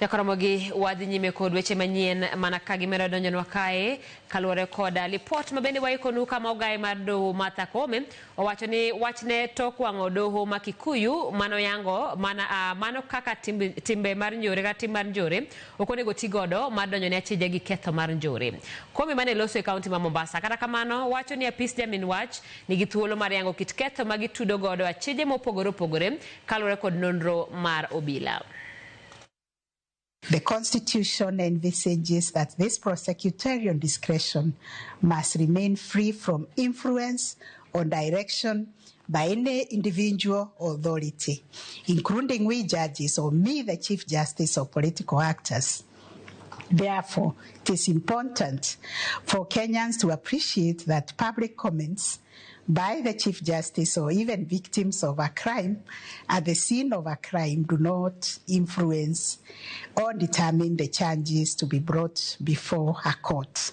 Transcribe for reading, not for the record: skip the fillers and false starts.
Nyakoromogi wadhi nyime kod weche manyien mana ka gimedo donjonwa kae kaluwore kod lipot ma bende waikonu kama ogaye mar doho Martha Koome owacho ni wachne tok wang'o doho ma Kikuyu mano yango mana, mano kaka timbe, timbe mar njore kata tim mar njore ok onego ti godo mar donjo ne achije gi ketho mar njore. Koome mane loso e kaunti ma Mombasa kata kamano wacho ni apis jamin wach nigi thuolo mar yango kit ketho ma gitudo godo achije mopogore opogore kaluwore kod nonro mar obila. The Constitution envisages that this prosecutorial discretion must remain free from influence or direction by any individual or authority, including we judges or me, the Chief Justice, or political actors. Therefore, it is important for Kenyans to appreciate that public comments by the Chief Justice or even victims of a crime at the scene of a crime do not influence or determine the charges to be brought before a court.